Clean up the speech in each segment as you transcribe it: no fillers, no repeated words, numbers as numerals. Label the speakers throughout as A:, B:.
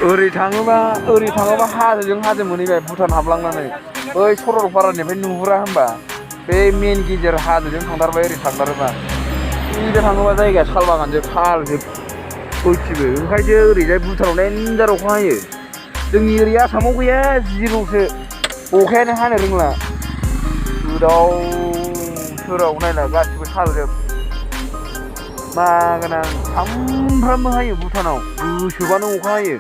A: ओरै थाङोबा हाजोजों हाजो मोनहैबाय भुटान हाबलांनानै बै सरलपारानिफ्राय नुहुरा होनबा बे मेन गेजेर हाजोजों थांथारबाय ओरै थांथारोबा ओरै थाङोबा जायगाया सालबागानजोब खालजोब सयथिबो ओंखायसो ओरैजाय भुटानाव देन्जार अखा हायो जोंनि ओरै आसामाव गैया जिर'सो अखायानो हानो रोंला गोदाव सोराव नायला गासिबो सालजोब मा गोनां सामफ्रामबो हायो भुटानाव गोसोबानो अखा हायो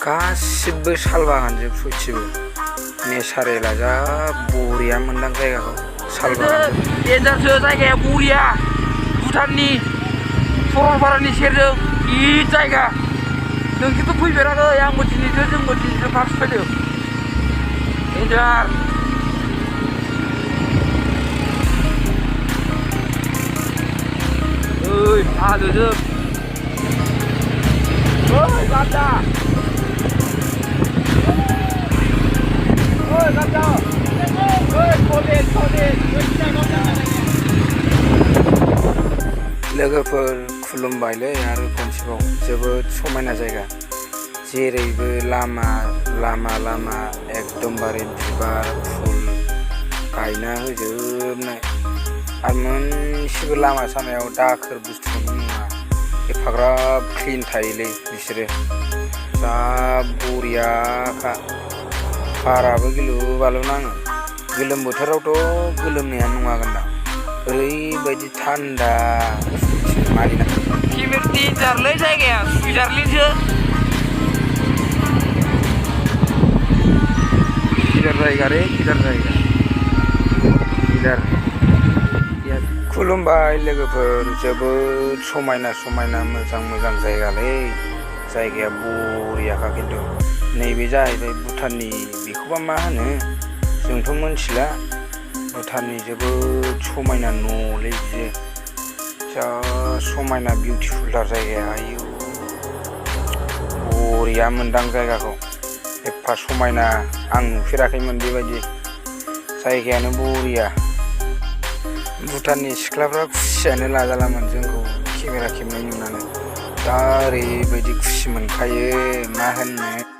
A: गासिबो सालबागानजोब सयथिबो नेचारेला जा बरिया मोनदां जायगाखौ सालबागान देन्जारसो जायगाया बरिया भुटाननि सरलपारानि सेरजों गिदिर जायगा नोंसोरथ' फैफेराखै आंबो जोंबो दिनैसो फार्स्ट फैदों देन्जार ओइ हाजोजोब ओइ गान्दा ओइ गान्दा ओइ लोगोफोर खुलुमबायलै आरो खनसेबाव जोबोद समायना जायगा जेरैबो लामा एकदमबारे बिबार फुल गायना होजोबनाय आरो मोनसेबो लामा सामायाव दाखोर बुस्थुखौनो नुवा एफाग्राब क्लिन थायोलै बिसोरो जा बरियाखा बाराबो गिलु बालु नाङो गोलोम बोथोरावथ' गोलोमनायानो नङागोनदां ओरैबायदि थान्दा मारिना देन्जारलै जायगाया सुइजारलेण्डसो गिदार जायगा रे गिदार जायगा गिदार खुलुमबाय लोगोफोर जोबोद समायना मोजां जायगालै जायगाया बरियाखा खिन्थु नैबे जाहैबाय भुटाननि बेखौबा मा होनो जोंथ' मोनथिला भुटाननि जोबोद समायना न'लै बियो जा समायना बिउटिफुलथार जायगाया आयु बरिया मोनदां जायगाखौ एफा समायना आं नुफेराखैमोन बेबायदि जायगायानो बरिया भुटाननि सिख्लाफ्रा खुसियानो लाजालामोन जोंखौ केमेरा खेबनाय नुनानै दा ओरैबायदि खुसि मोनखायो मा होननो